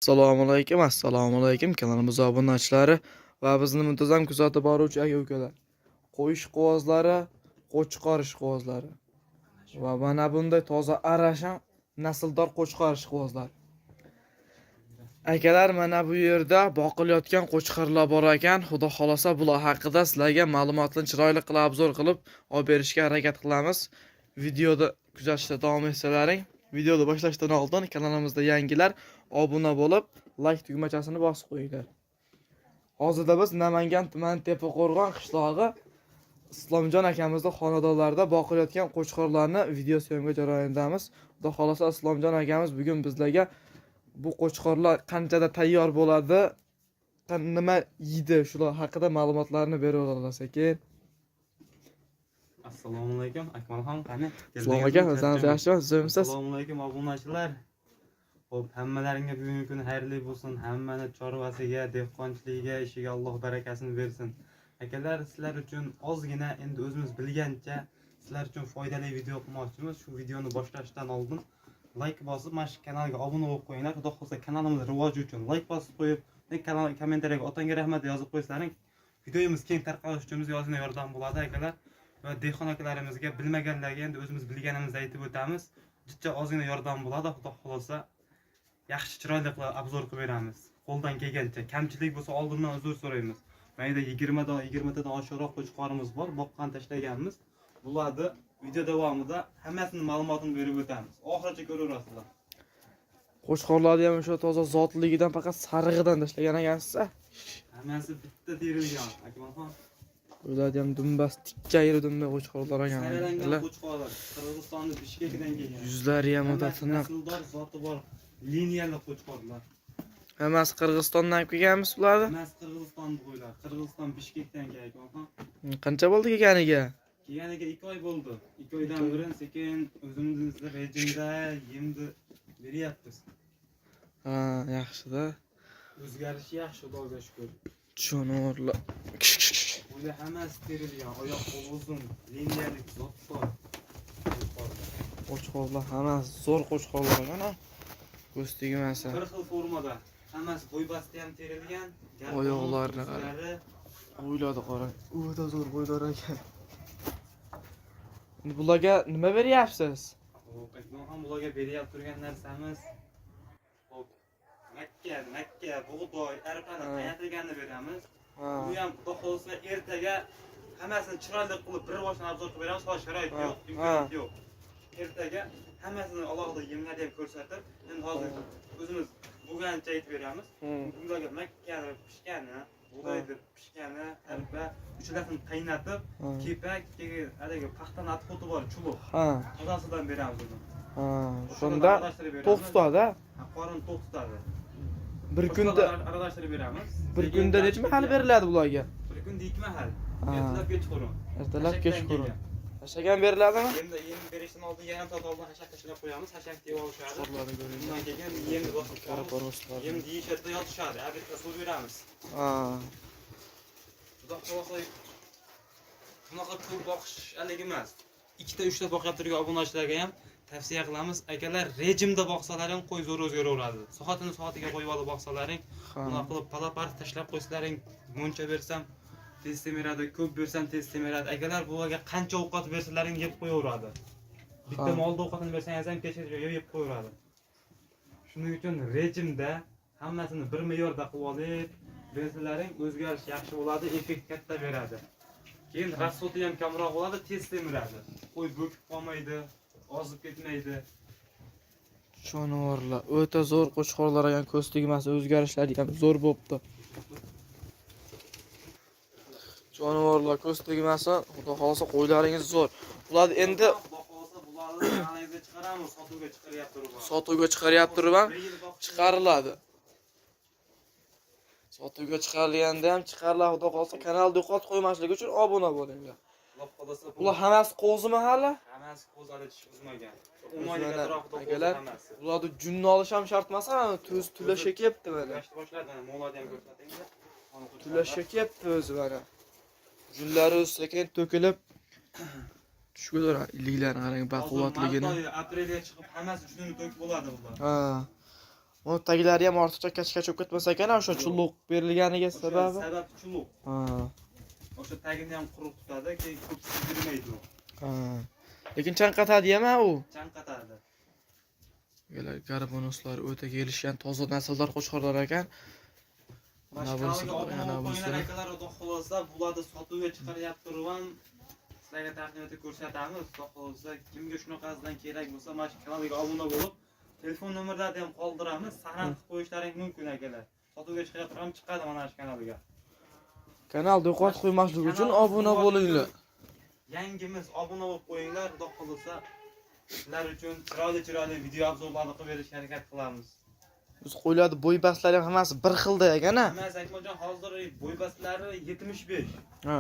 Assalomu alaykum, assalomu alaykum kanalimiz obunachilari va bizni muntazam kuzatib boruvchi aka ukalar. Qo'y ishqibozlari, qo'chqor ishqibozlari va mana bunday toza arashan nasldor qo'chqor ishqibozlari. Akalar, mana bu yerda boqilayotgan qo'chqorlar bor ekan. Xudo xolasa, bular haqida sizlarga ma'lumotni chiroyli qilib обзор qilib olib berishga harakat qilamiz. Videoda kuzatishda davom etsalaring, videoni boshlashdan oldin kanalimizda yangilar obuna bo'lib, like tugmachasini bosib qo'yinglar. Hozirda biz Namangan tumani Tepaqo'rg'on qishlog'i Islomjon akamizni xonadonlarida boqilayotgan qo'chqorlarni video съёмка jarayonidamiz. Xudo xolasa, Islomjon akamiz bugun bizlarga bu qo'chqorlar qanchada tayyor bo'ladi, nima yeydi, shular haqida ma'lumotlarni beraveradilar sekin. Assalomu alaykum, Akmalxon, qani? Islom aka, o'zingiz yaxshimi? Tuzukmisiz? Assalomu alaykum, obunachilar. Xo'p, hammalaringga bugungi kun xayrli bo'lsin. Hammani chorvasiga, dehqonchiligiga, ishiga Alloh barakasini bersin. Akalar, sizlar uchun ozgina endi o'zimiz bilgancha sizlar uchun foydali video qilmoqchimiz. Shu videoni boshlashdan oldin like bosib, mana shu kanalga obuna bo'lib qo'yinglar. Xudo xohlasa, kanalimiz rivoji uchun like bosib qo'yib, kanal kommentariyaga otangga rahmat yozib qo'ysalaring, videomiz keng tarqalishi uchun bizga ozgina yordam bo'ladi, akalar. Va dehqon akalarimizga, bilmaganlarga endi o'zimiz bilganimizni aytib o'tamiz. Jicha ozgina yordam bo'ladi, xudo xohlasa, yaxshi chiroyli qilib обзор qilib beramiz. Qo'ldan kelgancha. Kamchilik bo'lsa, oldindan uzr so'raymiz. Mayda 20 dan 20 tadan oshiqroq qo'chqorimiz bor, boqqan tashlaganmiz. Bularni video davomida hammasini ma'lumotini berib o'tamiz. Oxirigacha ko'raverasizlar. Qo'chqorlarni ham o'sha toza zotligidan, faqat sarig'idan tashlagan ekansiz. Hammasi bitta terilgan, Akmalxon. Ularni ham dumbasi tikkayri dumba qo'chqorlar ekan. Saralangan qo'chqorlar Qirg'izistonni Bishkekidan kelgan. Yuzlari ham o'ta Hammasi tiniq. nasldor, zoti bor liniyali qo'chqorlar. Hammasi Qirg'izistondan olib kelganmiz bularni. Hammasi Qirg'iziston qo'ylar. Qirg'iziston Bishkekdan kelgan. Qancha bo'ldi kelganiga? Kelganiga 2 oy bo'ldi. 2 oydan beri sekin o'zimizni rejimda yemni beryapmiz. Ha, yaxshi-da. O'zgarishi yaxshi, Xudoga shukur. Jonivorlar. Ular hammasi terilgan, oyoq qo'li uzun, liniyalik zot bor qo'chqorlar. Qo'chqorlar hammasi zo'r qo'chqorlar ekan, ha. Ko'z tegmasin. Bir xil formada. Hammasi bo'ybasti ham terilgan. Gardani, Oyoqlarini qara. yuzlari. Bo'ylari qarang. O'ta zo'r bo'ylar ekan. Endi bularga nima beryapsiz? Xo'p, Akmalxon, bularga beryap turgan narsamiz, xo'p, makka, bug'doy, arpani qaynatilganini beramiz. Bu ham xudo xohlasa ertaga hammasini chiroyli qilib bir boshdan обзор qilib beramiz. Hozir sharoit yo'q, imkoniyat yo'q. Ertaga hammasini alohida yemlarni ham ko'rsatib, endi hozir o'zimiz bo'lganicha aytib beramiz. Bularga makkani pishgani, bug'doyni pishgani, arpa uchalasini qaynatib, kepak, keyin haligi paxtani отход i bor, chuliq. Tozasidan beramiz uni. Shunda Aralashtirib beramiz. to'q tutadi. Ha, qorin to'q tutadi. Bir kunda aralashtirib beramiz. bir Sekin kunda necha mahal beriladi bularga? Bir kunda ikki mahal. Ertalab, kechqurun. Ertalab, Hashakdan kechqurun. keyin. Hashagan beriladimi? Yemda yem berishdan oldin yarim soat oldin hashak tashlab qo'yamiz. Hashakni yeb olishadi. Qo'chqorlarni ko'ring. Undan keyin yemni bosib qo'yamiz. Karaporoslar. Yemni yeyishadi, yotishadi. Обед da suv beramiz. Xudo xohlasa, bunaqa ko'p boqish haligi emas. Ikkita, uchta boqyap turgan obunachilarga ham tavsiya qilamiz. Akalar, rejimda boqsalaring, qo'y zo'r o'zgaraveradi. Soatini soatiga qo'yib olib boqsalaring, bunaqa qilib pala-par tashlab qo'ysalaring, muncha bersam tez semiradi, ko'p bersam tez semiradi. Akalar, bularga qancha ovqat bersalaring, yeb qo'yaveradi. Bitta molni ovqatini bersangiz ham kechgacha yeb qo'yaveradi. Shuning uchun rejimda hammasini bir me'yorda qilib olib bersalaring, o'zgarish yaxshi bo'ladi, effekt katta beradi. Keyin расход i ham kamroq bo'ladi, tez semiradi. Qo'y bo'kib qolmaydi, ozib ketmaydi. Jonivorlar o'ta zo'r qo'chqorlar ekan, ko'z tegmasin, o'zgarishlari ham zo'r bo'pti. Jonivorlar, ko'z tegmasin, xudo xohlasa, qo'ylaringiz zo'r. Ular endi Xudo xohlasa, bularni analizga chiqaramiz, sotuvga chiqaryapti turib. Sotuvga chiqaryapti turib ham Bir yil boqish- chiqariladi. Sotuvga chiqarilganda ham chiqariladi, xudo xohlasa, kanalni yo'qotib qo'ymaslik uchun obuna bo'linglar. Xudo xohlasa, Bular hammasi qo'zimi hali? Hammasi qo'z, hali tish uzmagan. O'zmagan. 10 oylik atrofida qo'zi Akalar, hammasi. bularni junni olish ham shart emas, ha, tuz tulashga kelibdi mana. Tulashni boshladi, mana mollarni ham ko'rsatinglar. Mana qo'chqorlar. Tulashga kelibdi o'zi mana. Junlari o'zi sekin to'kilib tushib ketaveradi. Iliklarini qarang, Hozir baquvvatligini. mart oyi, aprelga chiqib hammasi junini to'kib bo'ladi bular. Ha. Uni taglari ham ortiqcha kach-kach bo'lib ketmasa ekan, o'sha chulluq berilganiga O'sha sababi. Sabab chulluq. Ha. O'sha tagini ham quruq tutadi, keyin ko'p sigirmaydi u. Ha. Lekin chanqatadi ham u. Chanqatadi. Akalar, горбонос lar o'ta kelishgan toza nasllar qo'chqorlar ekan. Mana Mana bunisi, kanalga obuna yana bo'lib qo'yinglar bunisi. Akalar, xudo xohlasa bularni sotuvga chiqaryapti turib, sizlarga taqdim etib ko'rsatamiz. Xudo xohlasa kimga shunaqasidan kerak bo'lsa, mana shu kanalga obuna bo'lib, telefon nomerlarini ham qoldiramiz. Saqlanib qilib qo'yishlaring mumkin akalar. Sotuvga chiqayotib ham chiqadi mana shu kanalga. Kanalda yo'qotib qo'ymaslik uchun obuna bo'linglar. Yangimiz, obuna bo'lib qo'yinglar. Xudo xohlasa sizlar uchun chiroyli chiroyli video обзор larni qilib berishga harakat qilamiz. Biz qo'ylarni bo'y-bastlari ham hammasi bir xilda ekan a. Hammasi Akmaljon, hozir bo'y-bastlari 75. Ha.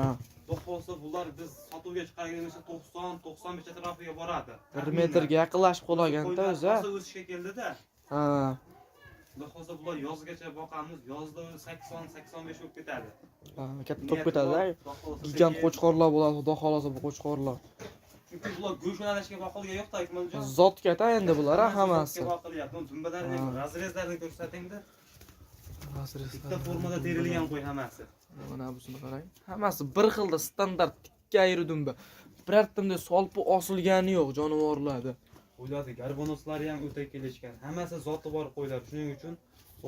Xudo xohlasa bular biz sotuvga chiqarganimizda 90, 95 atrofiga boradi. 1 metrga yaqinlashib qolganda o'zi. Qo'ylar o'sishga keldida. Ha. Xudo xohlasa bular yozgacha boqamiz. Yozda 80, 85 bo'lib ketadi. Ha, katta to'p ketadi. Xudo xohlasa Gigant sekin- qo'chqorlar bo'ladi, xudo xolasa bu qo'chqorlar. Chunki bular go'sht yo'nalishiga boqilgan yo'q-da Akmaljon. Zotga endi bular ha, hammasi. Zotga boqilyapti. Dumbalarni Ha. разрез larini ko'rsatingda. Bitta formada terilgan qo'y hammasi. Mana busini qarang. Hammasi bir xilda standart tikka ayri dumba. Birortamda solpi osilgani yo'q jonivorlarda. Qo'ylarni горбонос lari ham o'ta kelishgan. Hammasi zoti bor qo'ylar. Shuning uchun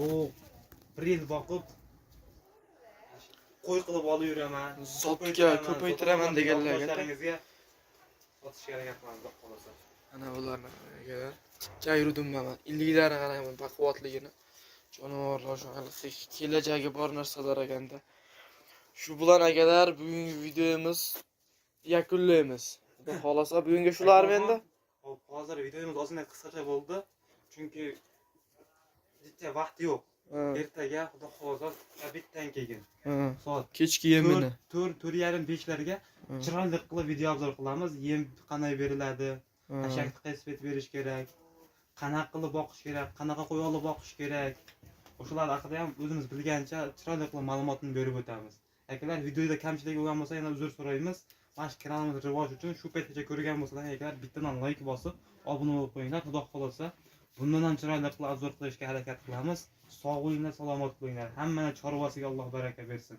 u bir yil boqib qo'y qilib olib yuraman. Zotga ko'paytiraman deganlarga. Yo'ldoshlaringizga sotishga harakat qilamiz, xudo xohlasa. Ana bularni akalar. Tikka ayri dumba. Illiklarini qarang, baquvvatligini. Jonivorlar shu kelajagi bor narsalar ekanda. Shu bilan akalar bugungi videomiz yakunlaymiz. Xudo xolasa bugungi shular endi. Hop, hozir videomiz ozgina qisqacha bo'ldi. Chunki jicha vaqt yo'q. Ha, Ertaga xudo xohlasa обед dan keyin ha. soat Kechki yemini. 4, 4:30, 5 larga chiroyli qilib video обзор qilamiz. Yem qanday beriladi, hashakni qaysi payt berish kerak, qanaqa qilib boqish kerak, qanaqa qo'y olib boqish kerak. O'shalar haqida ham o'zimiz bilgancha chiroyli qilib ma'lumotni berib o'tamiz. Akalar, videoda kamchilik bo'lgan bo'lsa, yana uzr so'raymiz. Mana shu kanalimiz rivoji uchun shu paytgacha ko'rgan bo'lsalar, akalar, bittadan like bosib, obuna bo'lib qo'yinglar. Xudo xohlasa bundan ham chiroyli qilib обзор qilishga harakat qilamiz. Sog' bo'linglar, salomat bo'linglar. Hammani chorvasiga Alloh baraka bersin.